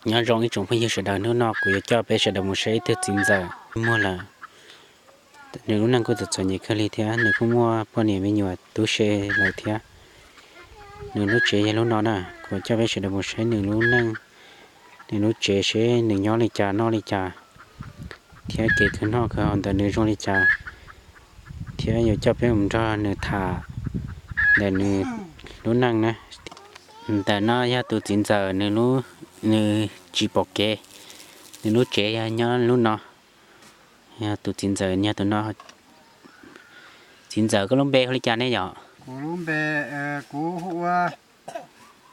Nyob zoo ib tsoom phooj ywg sawv daws, hnub no kuv yuav coj peb sawv daws mus saib ib tug txiv ntxawm muag lawm. Nws lub neej kuj txom txom nyem kawg li thiab nws kuj muaj poj niam me nyuam tub se lawm thiab. Nws lub tsev yog lub no na, kuv coj peb sawv daws mus saib nws lub neej, nws lub tsev seb nws nyob li cas noj li cas, thiab kev khwv noj khwv haus ntawm nws zoo li cas, thiab yuav coj peb mus nrog nws tham ntawm nws lub neej na. Ntawm no yog tus txiv ntxawm, nws, nws tsis pom kev, nws lub tsev yog nyob lub no. Yog tus txiv ntxawm yog tus no. Txiv ntxawm, koj lub npe hu li cas ne yom? Kuv lub npe, kuv hu ua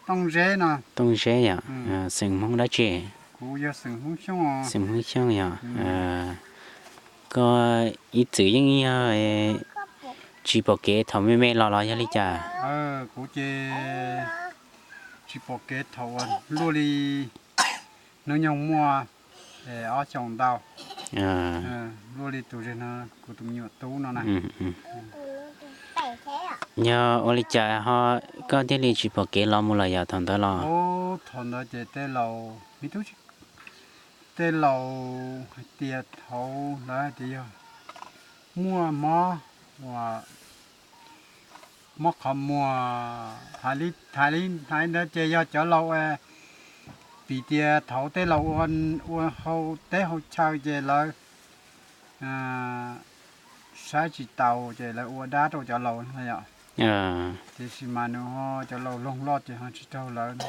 Tooj Zeb no. Tooj Zeb yom. Xeem Hmoob dab tsi? Kuv yog xeem Hmoob Xyooj. Xeem Hmoob Xyooj yom. Koj ib txwm yeej yog tsis pom kev thaum me me los los yog li cas? Kuv ces tsis pom kev thaum uas luaj li hnub nyoog muaj ob xyoos ntau, luaj li tus zig no, kuv tus me nyuam tub no na. Yog ua li cas ho koj thiaj li tsis pom kev los mus lawm yom thaum ntawd los? Thaum ntawd ces tej laus, me tub, tej laus hais tias thaum lawv hais tias yog muaj mob, uas mob qhov muag, hais li, hais li ntawd ces yog cov laus piv tias thaum tej laus ua hau teb hau chaw ces lawv saib tsis taus ces lawv ua dab rau cov laus no yom. Tiam sis mas nws ho cov laus loog loj ces ho tsis raug lawv no.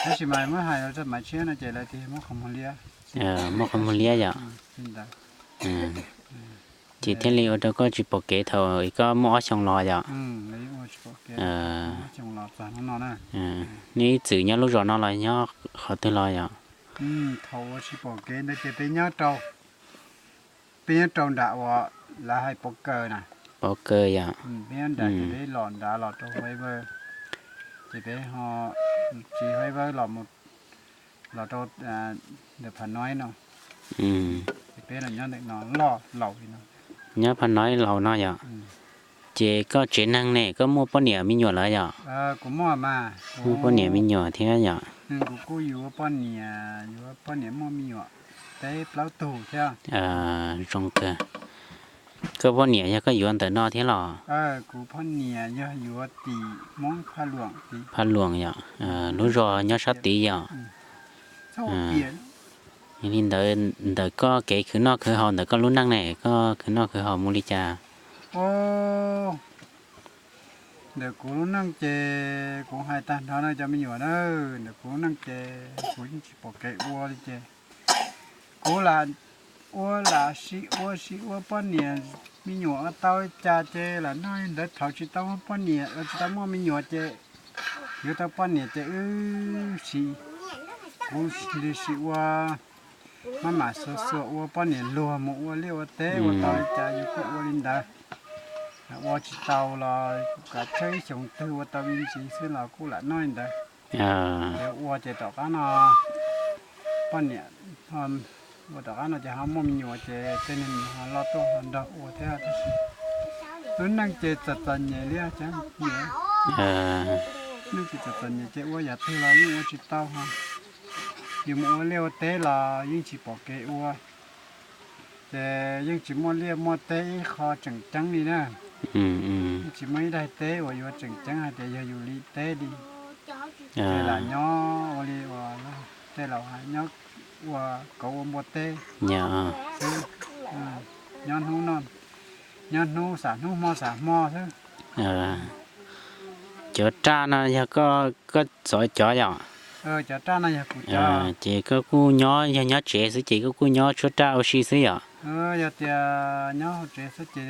Tab sis mas muab hais los rau Maiv Tshiab no ces lawv tias muab qhov muag liab. Muab qhov muag liab yom. Ces thiaj li ua rau koj tsis pom kev thaum koj muaj ob xyoos los yom. Nej ib txwm nyob lub zos no los nyob qhov twg los yom? Thaum uas tsis pom kev ntawd ces peb nyob rau, peb nyob rau nram uas lawv hais Pov Kaws na. Pov Kaws yom. Peb nyob nram ces peb los nrad los rau Huaib Vawj, ces peb ho tsiv Huaib Vawj los, los rau ntawm Phav Noib no. Ces peb los nyob ntawm no loj laus li no. Nyob Phav Noib laus no yom. Ces koj tsev neeg ne, koj muaj poj niam me nyuam lawm yom? Kuv muaj mas, muaj poj niam me nyuam thiab yom? Kuv kuj yuav poj niam, yuav poj niam muaj me nyuam peb plaub tug thiab. Zoo kawg. Koj poj niam yog koj yuav ntawm no thiab los? Kuv poj niam yog yuav tim Hmoob Phaj Luam tid. Phaj Luam yom, lub zos nyob sab tid yom. Yog li ntawd, ntawm koj kev khwv noj khwv haus ntawm koj lub neej ne, koj khwv noj khwv haus mus li cas? Ntawm kuv lub neej ces kuv hais tag nrho no cov me nyuam na, ntawm kuv lub neej ces kuv yeej tsis pom kev ua li ces kuv lam ua lam sib ua sib ua poj niam me nyuam ua tau li cas ces lam noj li ntawd, thaum tsis tau muaj poj niam, tsis tau muaj me nyuam ces yuav tau poj niam ces wb sim, kuv li sim ua maj mam xuas xuas ua poj niam luag mus ua liaj ua teb ua tau li cas yus kuj ua li ntawd. Ua tsis tau los kuv kav tsij ib xyoos twg ua tau me ntsis xwb los kuj lam noj li ntawd. Ces ua ces tom qab no poj niam ua tom qab no ces ho muaj me nyuam ces tej niag me nyuam ho loj tuaj ho nrog ua thiab tab sis lub neej ces txom txom nyem li cov me nyuam. Neej ces txom txom nyem ces ua yam twg los yeej ua tsis tau ho. Yus mus ua liaj ua teb los yeej tsis pom kev ua, ces yeej tsis muaj liaj muaj teb ib qho tseem ceeb li na. Yeej tsis muaj ib daig teb uas yuav tseem ceeb hais tias yog yus li teb li. Ces lam nyob ua li uas tej laus hais nyob ua kauv ua npua teb xwb, nyob hnub no, nyob hnub xam hnub hmo xam hmo xwb. Cov raj no yog koj txov cov yom? Cov raj no yog kuv cov. Ces koj kuj nyob, yog nyob tsev xwb ces koj kuj nyob tshuab raj ua si xwb yom? Yog tias nyob hauv tsev xwb ces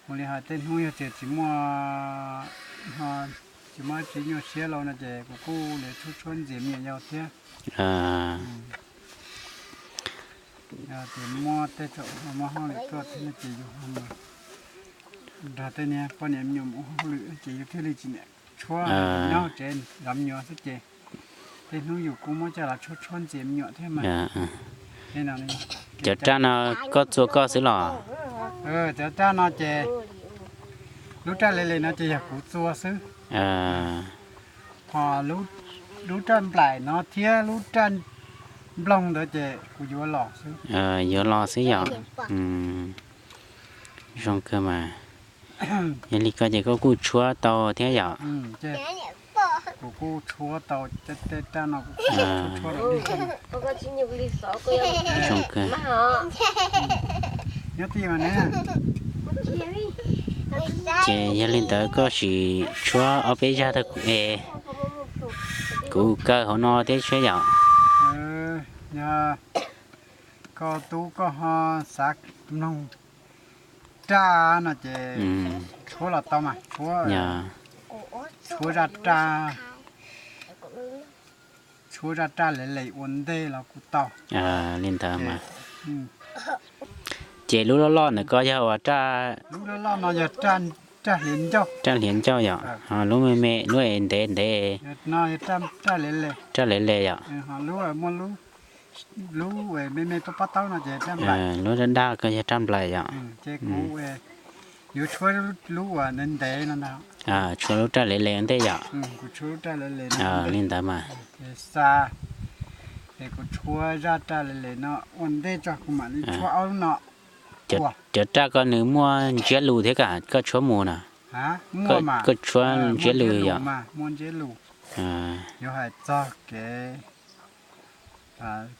ua li hais tej hnub yog tias tsis muaj, tsis muaj tsis nyuaj siab lauj no ces kuv kuj li tshuab tshuab ntxias me nyuam yaus thiab. Yog tias muaj tej tsaum muaj hauj lwm tuaj thiab no ces yus ho mus nrog tej niag poj niam me nyuam mus hauj lwm ces yus thiaj li tsis niam tshuab, nyob tsev zov me nyuam xwb ces tej hnub yus kuj muab coj los tshuab tshuab ntxias me nyuam thiab mas. Cov raj no koj txua koj xwb los? Cov raj no ces lub raj le le no ces yog kuv txua xwb. Ho lub Lub raj nplaim no thiab lub raj nploog ntawd ces kuv yuav los xwb. Yuav los xwb yom. Zoo kawg mas. Yog li ko ces koj kuj tshuab tau thiab yom. Kuv kuj tshuab tau tej raj no. Zoo kawg. Nyob tij mas ne. Ces yog li ntawd koj sim tshuab ob peb zaj rau kuv es kuv kaw hauv no thiab seb yom. Yog koj tub koj ho xav mloog raj no ces tshuab los tau mas, tshuab zaj raj, tshuab zaj raj le le ua ntej los kuj tau. Li ntawd mas. Ces lub loj loj ntawm koj yog uas raj, lub loj loj no yog raj hliav ncauj, raj hliav ncauj yom. Lub me me, lub ntev ntev no yog raj le le, raj le le yom. Lub muaj lub me me pob pob taub no ces raj nplaim. Lub daj daj ko yog raj nplaim yom. Ces kuv yuav tshuab lub uas ntev ntev no ntag. Tshuab lub raj le le ua ntej yom. Kuv tshuab lub raj le le no. Li ntawd mas. Xa, es kuv tshuab zaj raj le le no ua ntej tso kuv mam li tshuab ob lub no. Cov raj ko nws muaj ntsiab lus thiab kam koj tshuab mus na. Koj tshuab ntsiab lus yom. Muaj ntsiab lus. Yuav hais txog kev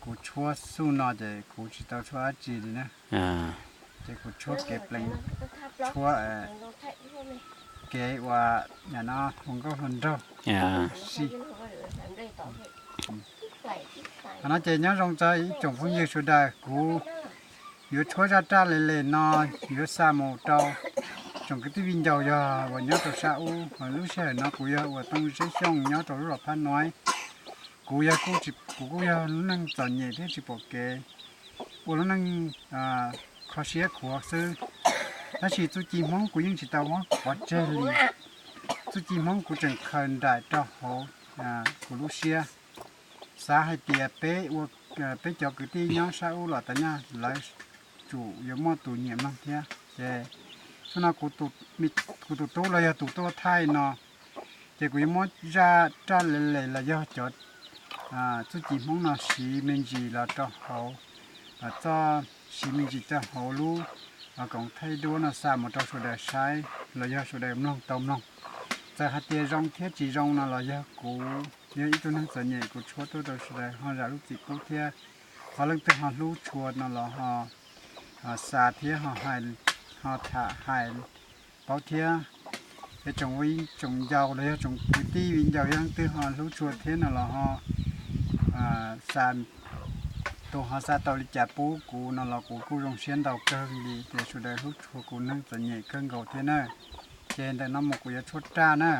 kuv tshuab xuj no ces kuv tsis tau tshuab dab tsi li na. Ces kuv tshuab kev pleev, tshuab kev uas no hluas nkauj hluas nraug. Qhov no ces nyob zoo txog ib tsoom phooj ywg sawv daws, kuv yuav tshuab zaj raj le le no yuav xa mus rau tsoom kwv tij viv ncaus yog uas nyob rau sab ub. Lub sij hawm no kuv yog uas Tooj Zeb Xyooj nyob rau lub zos Phab Nuaiv. Kuv yog kuj, kuv kuj yog lub neej txom nyem thiab tsis pom kev, ua lub neej kho siab khuav xwb. Tab sis txuj ci Hmoob kuv yeej tsis tau muab pov tseg li. Txuj ci Hmoob kuv tseem khaws nraim rau hauv kuv lub siab. Xav hais tias peb ua, peb cov kwv tij nyob sab ub los tas nyaj lawv tsum yuav muaj tus nyiam mloog thiab. Ces xub no kuv tus tub los yog tus tuaj thaij no, ces kuv yuav muab zaj raj le le los yog cov txuj ci Hmoob no siv me ntsis los rau hauv, txoj siv me ntsis rau hauv lub koom thaij duab no xa mus rau sawv daws saib los yog sawv daws mloog tau mloog. Txawm hais tias zoo thiab tsis zoo no los yog kuv yog ib tug neeg txom nyem kuv tshuab tuaj rau sawv daws ho zam lub txim pub thiab. Ho leej twg ho hlub tshua no los ho xa thiab ho tham hais paub thiab. Es tsoom viv tsoom ncaus los yog tsoom kwv tij viv ncaus yog leej twg ho hlub tshua thiab no los ho xa, tus ho xa tau li cas pub kuv no los kuv kuj zoo siab ntau kawg li tias sawv daws hlub tshua kuv neeg txom nyem kawg nkaus thiab na. Ces ntawm no mus kuv yuav tshuab raj na.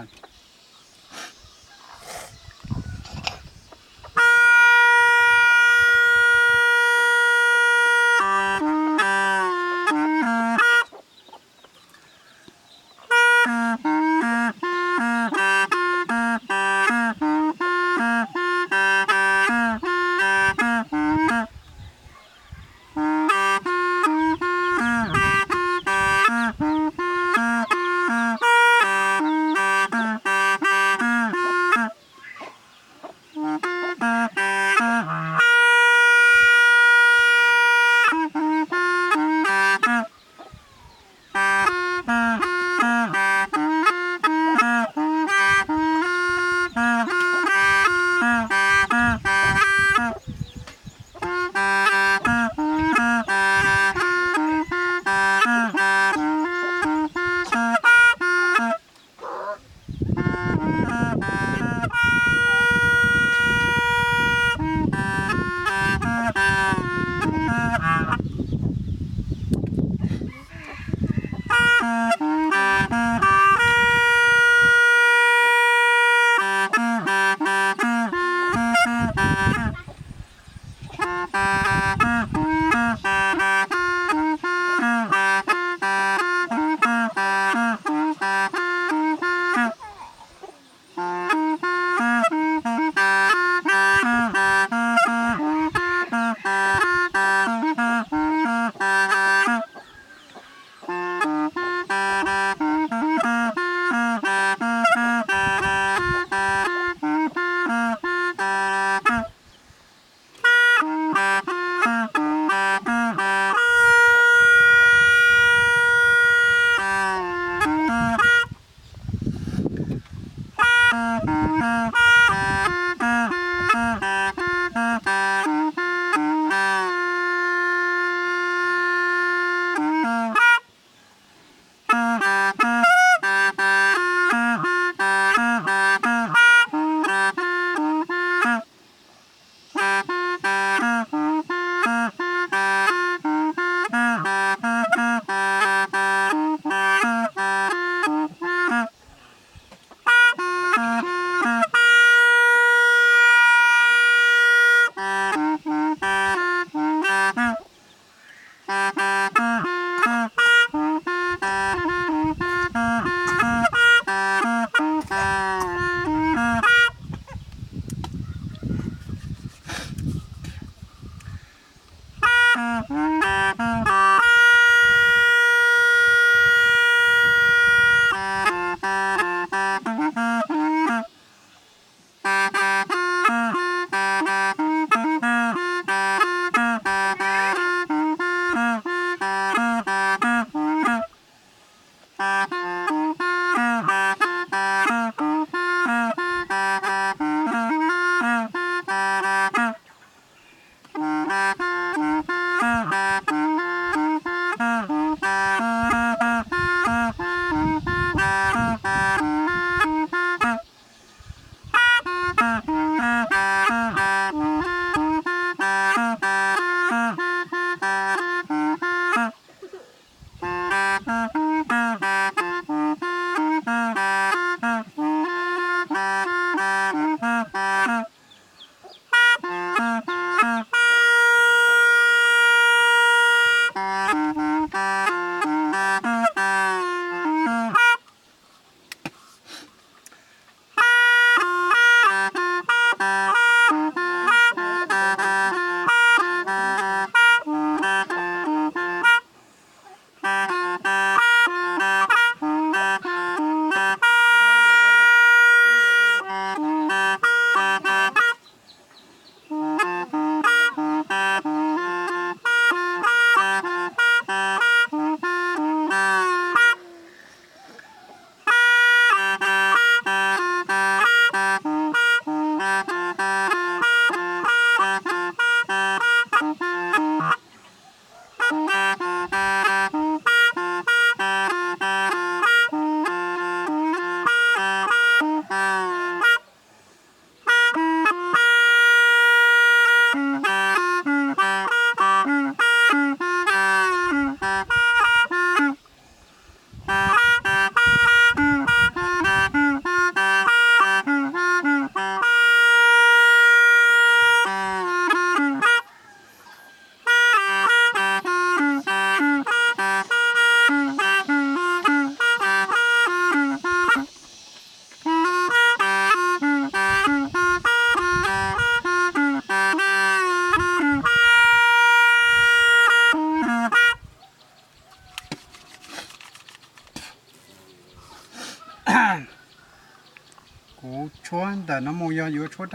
Tawm no mus yog yuav tshuab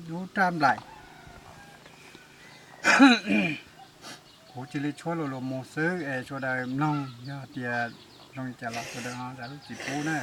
lub raj nplaim. Kuv cia li tshuab luag luag mus xwb es sawv daws mloog, yog tias zoo li cas los sawv daws ho zam lub txim pub na.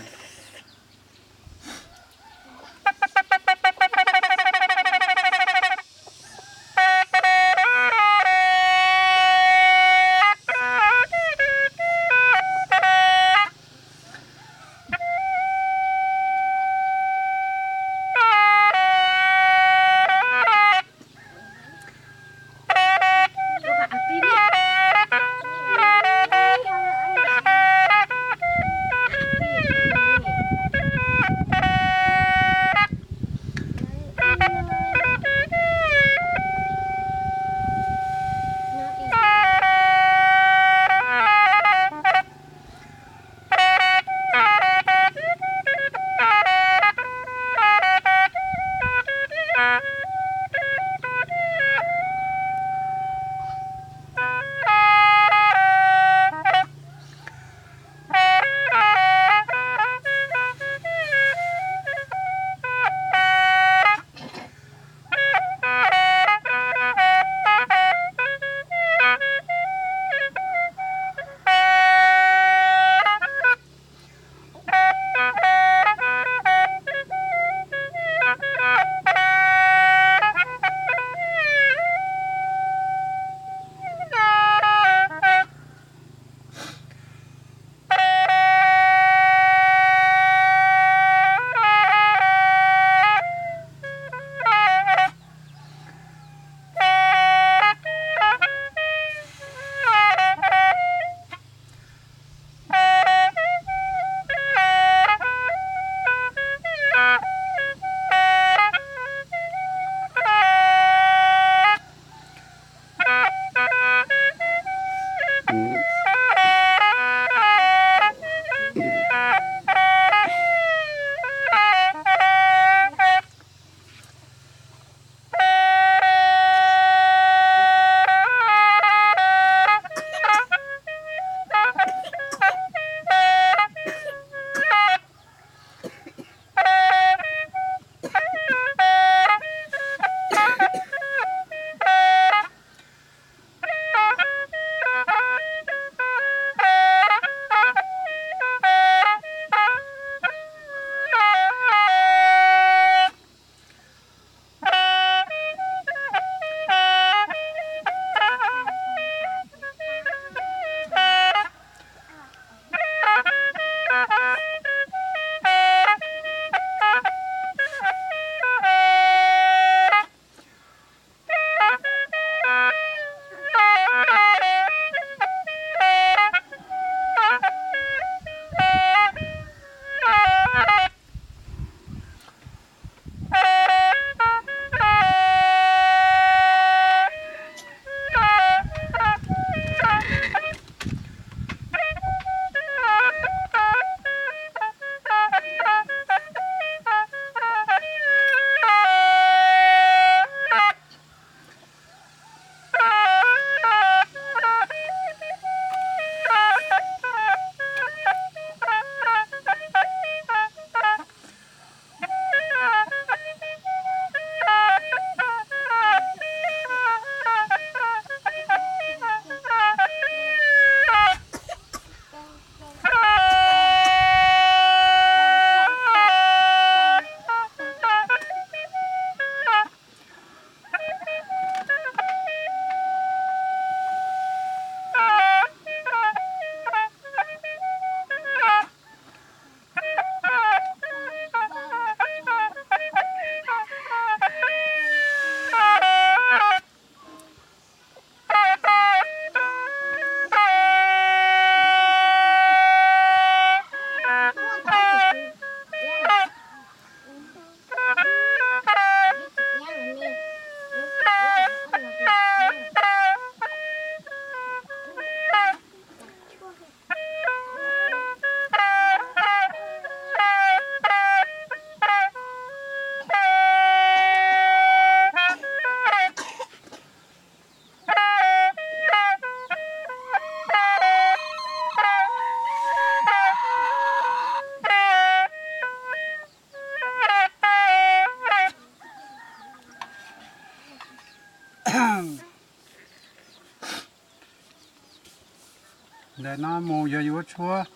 Ntawm no mus yog yuav tshuab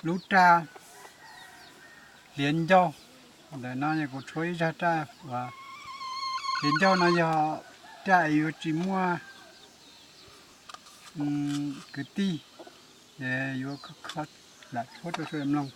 lub raj hliav ncauj. Ntawm no yog kuv tshuab ib zaj raj uas hliav ncauj no yog raj es yuav tsis muaj kwv tij, es yuav kho lam tshuab rau sawv daws mloog.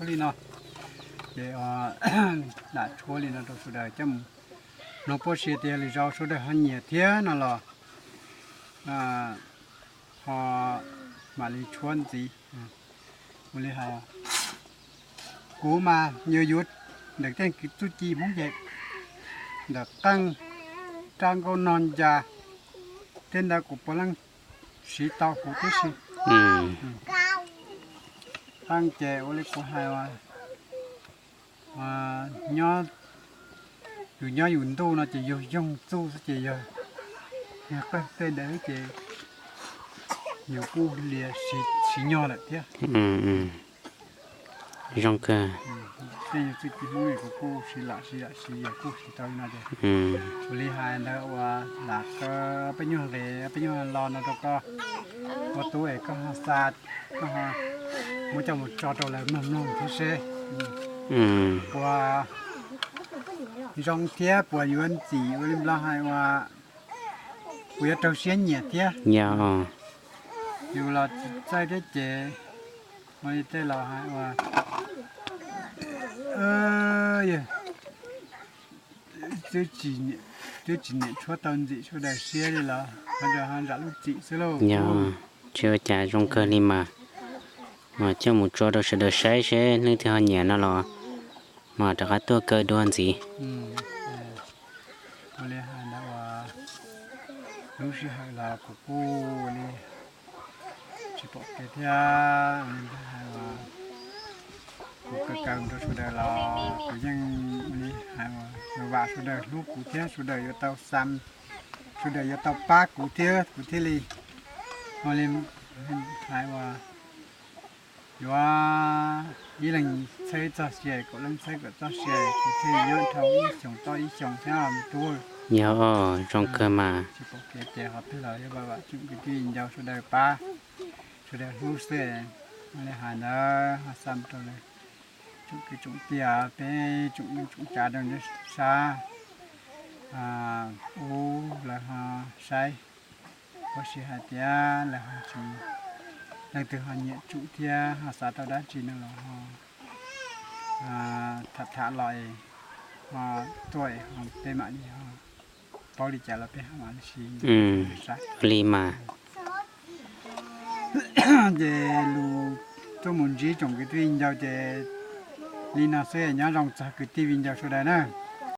Tshuab li no, ces lam tshuab li no rau sawv daws coj mus mloog puab si tias lwm zaus sawv daws ho nyiam thiab no los ho mam li tshuab ntxiv. Ua li hais, kuv mas yuav yuav ntawm tej txuj ci Hmoob ces ntawm qeej, rab nkauj nog ncas, tej ntawd kuv puav leej siv tau huv tib si. Qeej ces ua li kuv hais, nyob, yus nyob yus ntuj no ces yus yoog txuj xwb ces yog, yog qeej tej ntawd ces yus kuj li siv nyog lawm thiab. Zoo kawg. Tej yog txuj ci Hmoob kuv kuj siv lam siv lam siv yog kuj siv tau li no ces ua li hais ntawd uas lam kawg peb nyuag nqes peb nyuag lo no rau koj ua tub es koj ho xa, koj ho muab coj mus tso rau lawv mloog mloog thiab seb ua zoo thiab puas yuav ntxim ua li Nplog hais ua puas yuav raug siab nyiam thiab. Yus los tsis txawj thiab ces Ua li tej laus hais uas, yog twb tsis niam tshuab tau ntxim sawv daws siab li los ho nram lub txim xwb lauj. Yog, tsis ua cas, zoo kawg li mas. Mas coj mus tso rau sawv daws saib seb leej twg ho nyiam no los mas rov qab tuaj kaw dua ntxiv. Ua li hais ntawd uas lub sij hawm los kuv kuj li tsis pom kev thiab, ua li hais uas kuv kaw kaw rau sawv daws los kuv yeej ua li hais uas vam sawv daws hlub kuv thiab sawv daws yuav tau xam, sawv daws yuav tau pab kuv thiab kuv thiaj li ua li hais uas yuav ib leeg txhawb txoj sia, kaum leej txhawb kaum txoj sia, kuv thiaj nyob dhau ib xyoos toj ib xyoos thiab me tub. Yog, zoo kawg mas. Tsis pom kev ces qhov twg los yuav vam tsoom kwv tij ncau sawv daws pab, sawv daws hlub xwb. Ua li hais ntawd ho xam rau lawv tsoom kwv tsoom tij, peb tsoom neej tsoom tsav rau ntiaj sab ub lawv ho saib, ua si hais tias lawv ho tsis, leej twg ho nyiam tsum thiab ho xav tau dab tsi no los ho tham tham los es ho tuaj es ho peb mam li ho paub li cas los peb ho mam li siv. Li mas. Ces lus tuaj mus ntsib tsoom kwv tij viv ncaus ces li no xwb, nyob zoo txog kwv tij viv ncaus sawv daws na.